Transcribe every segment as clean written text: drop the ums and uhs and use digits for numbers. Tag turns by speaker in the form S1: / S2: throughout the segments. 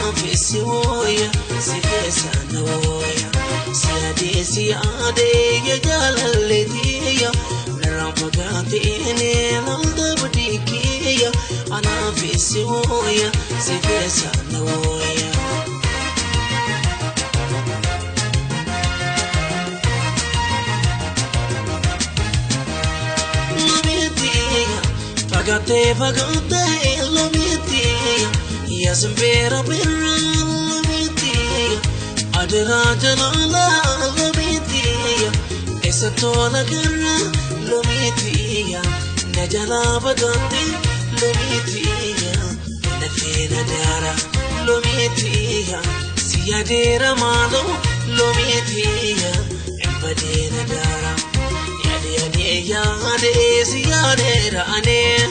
S1: Anaaf si wooya si keessa na wooya. Siyaadee siyaadee ya jaalalleetiya narraan fagaateen laalta badiikiyya anaaf si wooya si keessa na wooya. Fagaatee fagaatee loomiitiya yaasin beera beera loomiitiya adeeraa jalaala loomiitiya eessa tola gara loomiitiya na jalaa fagaatee loomiitiya lafee na daara loomiitiya si yaadeera maaloo loomiitiya embadee na daara. Yaadee yaadee si yaadeera anee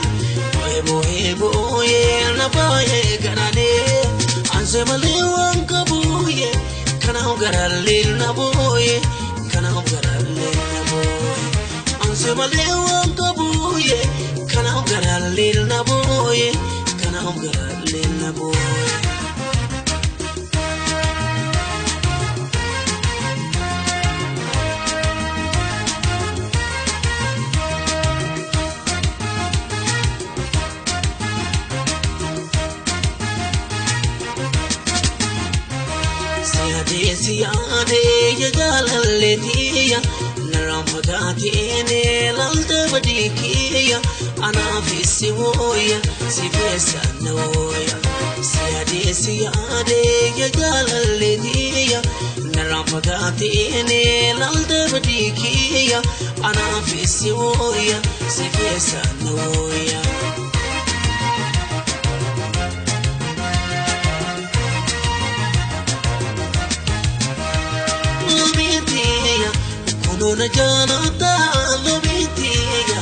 S1: booyee booyee booyee na booyee garanee ansee malee waan qabuuyee kanaaf garaalee na booyee kanaaf garaalee na booyee ansee malee waan qabuuyee kanaaf garaalee na booyee kanaaf garaalee na booyee. Siyaadee siyaadee ya jaalalleetiya narraan fagaateen laalta badiikiyya anaaf si wooya si keessa na wooya. Siyaadee siyaadee ya jaalalleetiya narraan fagaateen laalta badiikiyya anaaf si wooya si keessa na wooya. Kunuuna jaalata loomiitiya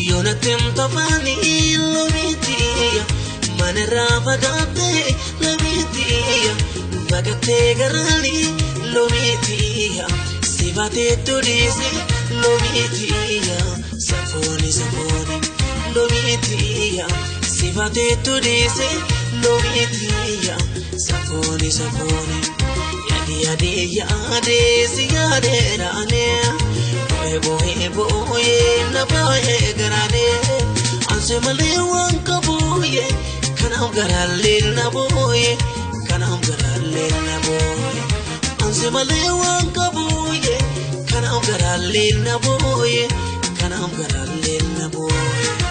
S1: yoona timtafaanii loomiitiya manarraa fagaatee loomiitiya fagaatee garaanii loomiitiya sifatee tudiisi loomiitiya safooni safooni loomiitiya sifatee tudiisi loomiitiya safooni safooni. Yaadee yaadee si yaadeera anee booyee booyee booyee na booyee garanee ansee malee waan qabuuyee kanaaf garaalee na booyee kanaaf garaalee na booyee ansee malee waan qabuuyee kanaaf garaalee na booyee kanaaf garaalee na booyee.